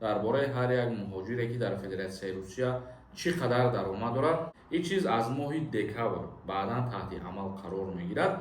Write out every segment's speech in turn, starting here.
Дар бораи ҳар як муҳоҷире, ки дар Федератсияи Русия чӣ қадар даромад дорад. Ин чиз аз моҳи декабр баъдан таҳти амал қарор мегирад.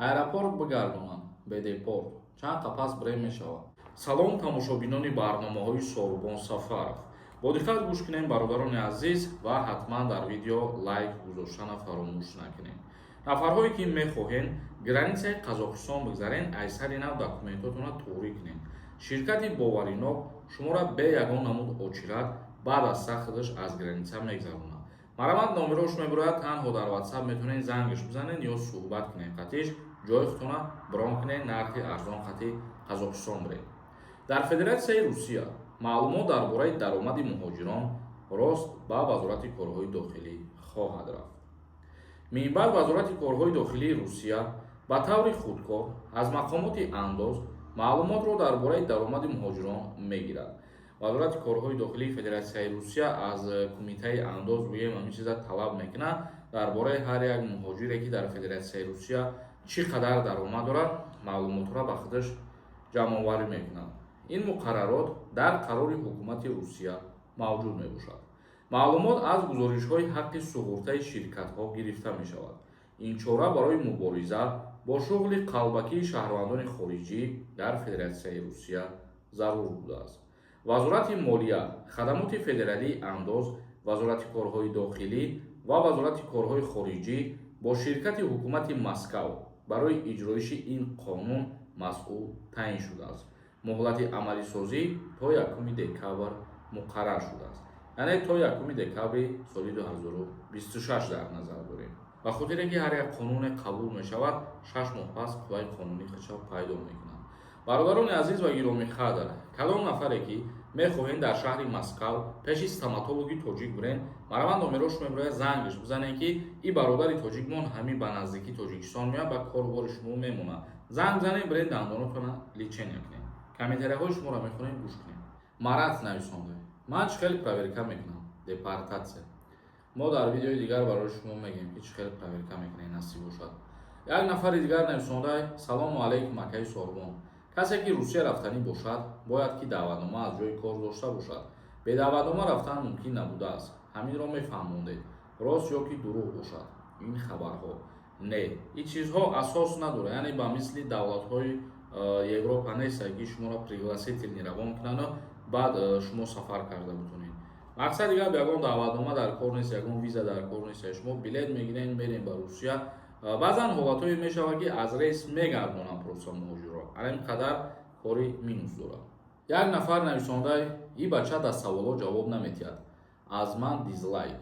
Аэропорт бигардонанд бе депорт, чанд қапас бирем мешавад. Салом, тамошобинони барномаҳои Сорубон Сафаров. Бо диққат гӯш кунем, бародарони азиз, ва ҳатман дар видео лайк гузоштана фаромӯш накунем. Нафарҳое, ки мехоҳен границаи Қазоқистон бигзарен, аз сари нав документотонро туғрӣ кунед. Ширкати боваринок шуморо бе ягон намуд очират баъд аз сахташ аз граница мегзаронад. Марамат, номерош мебирояд, танҳо дар Ватсап метавонед зангаш бизанед ё суҳбат кунед қатиш, ҷои худтона брон кунед, нархи арзон қати Қазоқистон биред. Дар Федератсияи Русия маълумот дар бораи даромади муҳоҷирон рост ба Вазорати корҳои дохилӣ хоҳад рафт. Минбаъд Вазорати корҳои дохилии Русия ба таври худкор аз мақомоти андоз маълумотро дар бораи даромади муҳоҷирон мегирад. Вазорати корҳои дохилии Федератсияи Русия аз Кумитаи андоз, гӯем, ҳамин чиза талаб мекунад: дар бораи ҳар як муҳоҷире, ки дар Федератсияи Русия чӣ қадар даромад дорад, маълумотро ба худаш ҷамъоварӣ мекунад. Ин муқаррарот дар қарори ҳукумати Русия мавҷуд мебошад. Маълумот аз гузоришҳои ҳаққи суғуртаи ширкатҳо гирифта мешавад. Ин чора барои мубориза бо шуғли қалбакии шаҳрвандони хориҷӣ дар Федератсияи Русия зарур будааст. Вазорати молия, Хадамоти федералии андоз, Вазорати корҳои дохилӣ ва Вазорати корҳои хориҷӣ бо ширкати ҳукумати Москав барои иҷроиши ин қонун масъул таъин шудааст. Муҳлати амалисозӣ то 1 декабр муқаррар шудааст, яъне то 1 декабри соли 2026 дар назар дорем. Ба хотире ки ҳар як қонуне қабул мешавад, 6 моҳ пас қувваи қонунӣ худша пайдо мекунад. Бародарони азиз ва гиромиқадр, кадом нафаре ки мехоҳем дар шаҳри Москав пеши стоматологи тоҷик бирен, мараванд, номерош мебирояд, зангаш бизанем, ки и бародари тоҷикмон ҳамин ба наздикӣ Тоҷикистон меяд, ба корубори шумо мемонад. Занг бизанем, бирен, дандонотона лечения кунем. Комментарияҳои шуморо мехонем, гӯш кунем. Марат нависонда: «Ман чӣ хел проверка мекунам депортатсия?» Мо дар видеои дигар барои шумо мегӯем, ки чӣ хел проверка мекунем, насиб бошад. Як нафари дигар нависонда: «Салому алайкум, акаи Сорбон. Касе ки Русия рафтанӣ бошад, бояд ки даъватнома аз ҷои кор дошта бошад. Бе даъватнома рафтан мумкин набудааст. Ҳаминро мефаҳмондед, рост ё ки дурӯғ бошад ин хабарҳо?» Не, ин чизҳо асос надорад. Яъне ба мисли давлатҳои Европа нест, ки шуморо пригласительный равон кунану баъд шумо сафар карда бутонед. Мақсади гап, ягон даъватнома дар кор нест, ягон виза дар кор нест. Шумо билет мегирен, мерем ба Русия. Баъзан ҳолатҳое мешавад, ки аз рейс мегардонанд просто муҳоҷирро. Ана ин қадар кори минус дорад. Як нафар нависонда: «И бача дар саволҳо ҷавоб наметиҳад, аз ман дизлайк».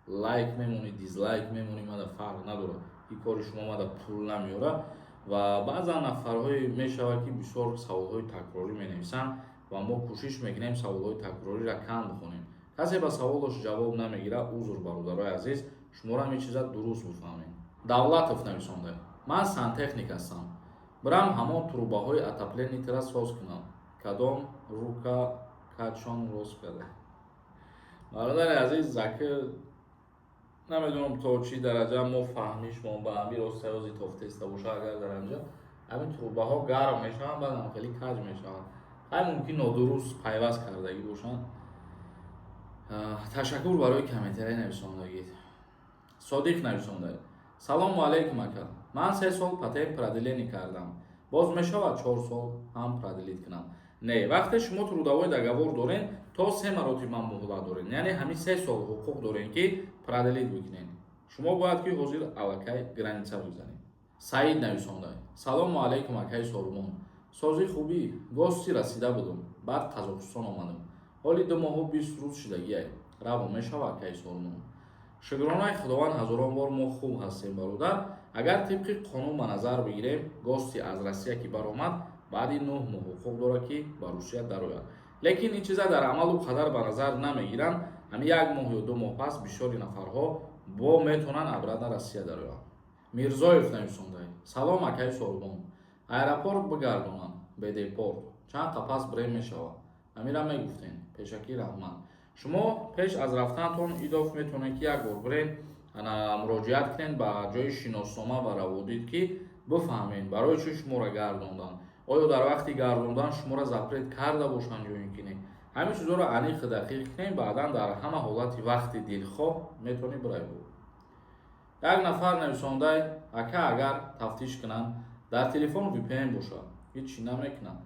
Лайк мемонӣ, дизлайк мемонӣ, мада фарқ надорад. Ин кори шумо мада пул намеёрад. Ва баъзан нафарҳое мешавад, ки бисёр саволҳои такрорӣ менависанд ва мо кӯшиш мекунем саволҳои такрориро кам бихонем. Касе ба саволаш ҷавоб намегирад, узр, бародарои азиз, шуморо ҳамин чиза дуруст бифаҳмед. Давлатов нависонда: «Ман сантехник ҳастам, бирам ҳамон трубаҳои отопленитра соз кунам, кадом рука качон рост карда?» Бародари азиз, заки намедонам то чӣ дараҷа мо фаҳмишмон ба ҳамин ростаёзи тофтеста боша. Агар дар анҷа ҳамин трубаҳо гарм мешаванд, баъдам хеле каҷ мешаванд. Ҳай, мумкин нодуруст пайваст кардагӣ бошанд. Ташаккур барои комментария нависондагид. Содиқ нависонда: «Салому алайкум, ака. Ман 3 сол патент продление кардам, боз мешавад 4 сол ҳам продлить кунам?» Не, вақте шумо трудовой договор дорен, то се маротиба муҳлат дорен, яъне ҳамин 3 сол ҳуқуқ дорен, ки продлить бикунед. Шумо бояд ки ҳозир аллакай граница бизанед. Саид нависонда: «Салому алайкум, акаи Сорбон, созӣ, хубӣ? Гости расида будум, баъд Қазоқистон омадам, ҳоли 2 моҳу 20 рӯз шидагиай. Раво мешава, акаи Сормон?» Шукронаи Худованд ҳазорон бор, мо хуб ҳастем, бародар. Агар тибқи қонун ба назар бигирем, гости аз Россия ки баромад, баъди 9 моҳ ҳуқуқ дорад, ки ба Русия дарояд. Лекин ин чиза дар амалу қадар ба назар намегиранд. Ҳамин як моҳ ё 2 моҳ пас бисёри нафарҳо бо метавонанд обратно Россия дароянд. Мирзоев нависонда: «Салом, акаи Сорбон. Аэропорт бигардонанд бе депорт, чанд қапас бирем мешавад? Ҳамира мегуфтем, пешакӣ раҳмат». Шумо пеш аз рафтанатон идоф метавонед, ки як бор бирен, муроҷиат кунед ба ҷои шиноснома ва раводид, ки бифаҳмед, барои чӣ шуморо гардондан, оё дар вақти гардондан шуморо запрет карда бошанд ё ин ки не. Ҳамин чизҳоро аниқу дақиқ кунем, баъдан дар ҳама ҳолати вақти дилхоҳ метавонӣ бирай. Як нафар нависондай: «Ака, агар тафтиш кунанд, дар телефон VPN бошад, ҳеҷ чӣ намекунанд,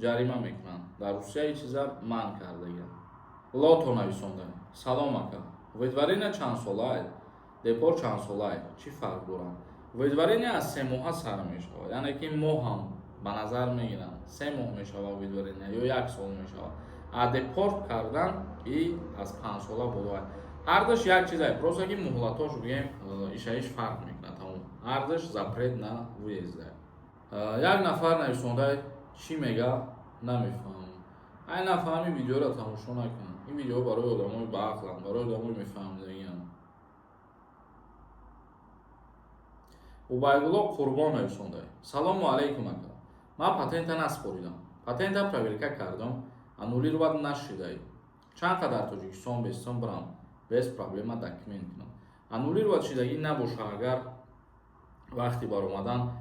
ҷарима мекунанд? Дар Русия ҳеҷ чиза манъ кардагианд». Лото нависондай: «Салом, ака, выдворение чанд солае, депорт чанд солае, чӣ фарқ доранд?» Выдворение аз 3 моҳа сар мешавад, яъне ки моҳ ҳам ба назар мегиранд, 3 моҳ мешавад выдворение ё як сол мешавад, а депорт кардан и аз 5 сола боло. Ҳардаш як чизае, просто ки муҳлатош, бигем, ишаиш фарқ мекунад, тамом. Ҳардаш запрет на въезд. Як нафар нависондай: «Чӣ мега, намефаҳмам». Ай нафаҳми, видеоро тамошо накун. Ин видео барои одамои баақланд, барои одамои мефаҳмидагианд. Убайдулло Қурбон нависондай: «Салому алайкум, ака, ман патента наспоридам, патента проверка кардам, аннулировать нашидай. Чанд қадар Тоҷикистон бестон бирам, без проблема документ кунам? Аннулировать шидагӣ набоша, агар вақти баромадан,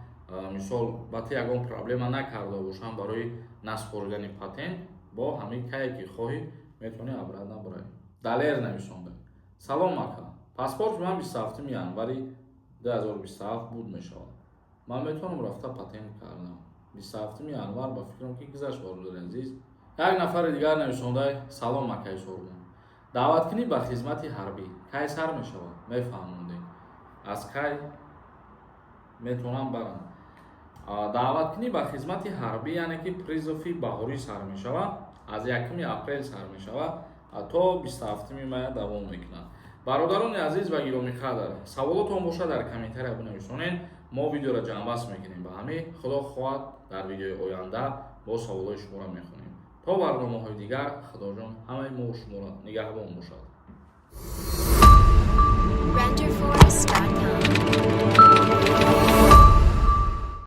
мисол, ба ту ягон проблема накарда бошам барои наспоридани патент, бо ҳамин кае ки хоҳӣ, метавонӣ обратно бирай». Далер нависонда: «Салом, ака, паспорти ман 27 январи 2027 буд мешавад, ман метавонам рафта патент кардам?» 27 январ, ба фикрам, ки гузашт, бародари азиз. Як нафари дигар нависондай: «Салом, акаи Сорбон, даъваткунӣ ба хизмати ҳарбӣ кай сар мешавад, мефаҳмондем, аз кай метавонам барам?» Даъваткунӣ ба хизмати ҳарбӣ, яъне ки призыв и баҳорӣ сар мешавад, аз 1 апрел сар мешавад, то 27 мая давом мекунад. Бародарони азиз ва гиромиқадр, саволотон бошад, дар комментария бинависонед. Мо видеоро ҷамъбаст мекунем ба ҳамин. Худо хоҳад, дар видеои оянда бо саволҳои шуморо мехонем. То барномаҳои дигар, Худоҷон ҳамаи мо шуморо нигаҳбон бошад.